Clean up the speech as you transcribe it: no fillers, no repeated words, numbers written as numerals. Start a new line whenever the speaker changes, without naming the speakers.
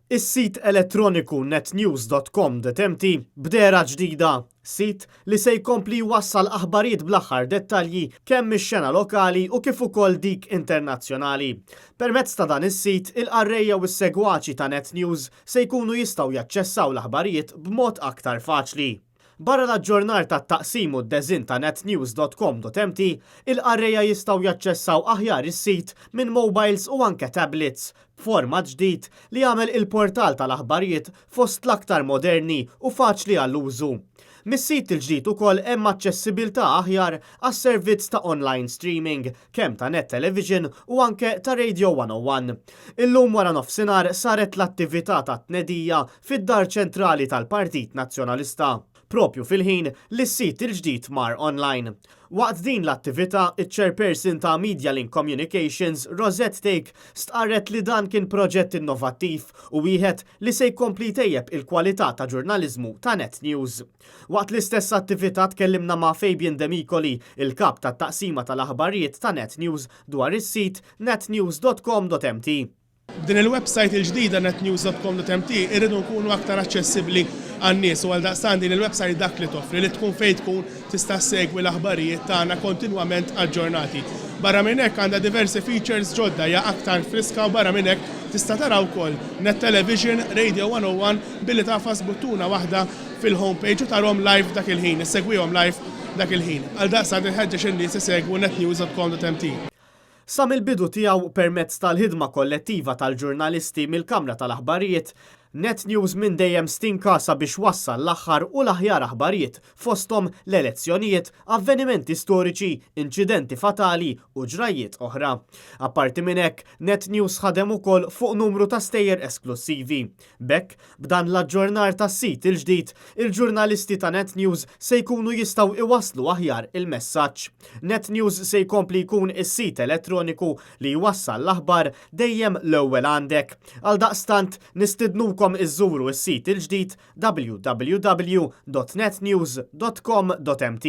Is-sit elettroniku netnews.com.mt b'dehra ġdida, sit li se jkompli jwassal aħbarijiet bl-aħħar dettalji kemm mix-xena lokali u kif ukoll dik internazzjonali. Permezz ta' dan is-sit, il-qarrejja u s-segwaċi ta' Net News se jkunu jistgħu jaċċessaw l-aħbarijiet b'mod aktar faċli. Barra l-aġġornar tat-taqsim u d-deżinn ta' netnews.com.mt, il-qarrejja jistgħu jaċċessaw aħjar is-sit minn mobiles u anke tablets, b'format ġdid li jagħmel il-portal tal-aħbarijiet fost l-aktar moderni u faċli għall-użu. Mis-sit il-ġdid ukoll hemm aċċessibilità aħjar għas-servizz ta' online streaming kemm ta' Net Television u anke ta' Radio 101. Illum wara nofsinhar saret l-attività ta' tnedija fid-Dar Ċentrali tal-Partit Nazzjonalista, propju fil-ħin li s-sit il-ġdid mar online. Waqt din l-attività, iċ-Chairperson ta' Medialink Communications, Rosette Thake, stqarret li dan kien proġett innovattiv u wieħed li se jkompli jtejjeb il-kwalità ta' ġurnaliżmu ta' Net News. Waqt l-istess attività tkellimna ma' Fabian Demicoli, il-kap tat-taqsima tal-aħbarijiet ta' Net News dwar is-sit netnews.com.mt.
B'din il-website il-ġdida netnews.com.mt irridu nkunu aktar aċċessibbli għan-nies u għaldaqstant din il-website dak li toffri li tkun fejn tkun tista' ssegwi l-aħbarijiet tagħna kontinwament aġġornati. Barra minn hekk għandha diversi features ġodda, hija aktar friska u barra minn hekk tista' tara wkoll Net Television, Radio 101 billi tagħfas buttuna waħda fil-home page u tarhom live dak il-ħin, issegwihom live dak il-ħin. Għaldaqstant inħeġġeġ in-nies isegwu netnews.com.mt.
Sa mill-bidu tiegħu permezz tal-ħidma kollettiva tal-ġurnalisti mill-Kamra tal-Aħbarijiet, Net News minn dejjem stinka sabiex wassal l-aħħar u l-aħjar aħbarijiet fosthom l-elezzjonijiet, avvenimenti storiċi, inċidenti fatali u ġrajjiet oħra. Apparti minn hekk, Net News ħadem ukoll fuq numru ta' stejjer esklussivi. B'hekk, b'dan l-aġġornar tas-sit il-ġdid, il-ġurnalisti ta' Net News se jkunu jistgħu iwasslu aħjar il-messaġġ. Net News se jkompli jkun is-sit elettroniku li jwassal l-aħbar dejjem l-ewwel għandek. Għaldaqstant, nistidnukom iżżuru s-sit il-ġdid www.netnews.com.mt.